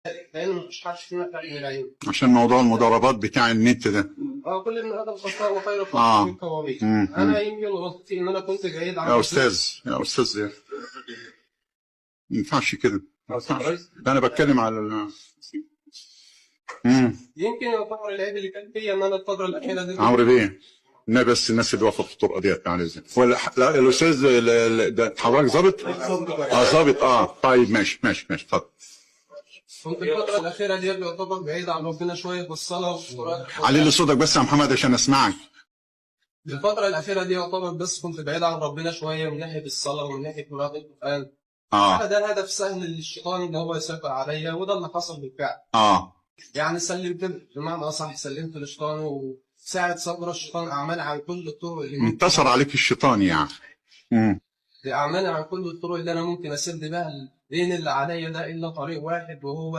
لان مفيش حد فينا خارج من العيوب. عشان موضوع المضاربات بتاع النت ده. كل ابن ادم خطاء وخير آه. التوابين. مم. انا يمكن غلطتي ان انا كنت بعيد عن يا استاذ، يا استاذ، ما ينفعش كده، ما ينفعش. ده انا بتكلم على يمكن يعتبر العيب اللي كان فيا ان انا الفترة الاخيرة دي عمرو بيه، لا بس الناس اللي واقفة في الطرقه ديت يعني ولا لا الاستاذ ده حضرتك ظابط؟ اه ظابط، اه طيب ماشي ماشي ماشي اتفضل. كنت الفترة الاخيرة دي يعتبر بعيد عن ربنا شوية في الصلاة والقران. علي لي صوتك بس يا محمد عشان اسمعك. الفترة الاخيرة دي يعتبر بس كنت بعيد عن ربنا شوية من ناحية الصلاة ومن ناحية قراءة القران. ده هدف سهل للشيطان ان هو يسيطر عليا، وده اللي حصل بالفعل. يعني سلمت، بمعنى اصح سلمت للشيطان، وساعة صبر الشيطان اعمال عن كل الطرق اللي ممكن انتصر عليك الشيطان يعني. اعمال عن كل الطرق اللي انا ممكن اسد بها الدين اللي عليا ده، الا طريق واحد وهو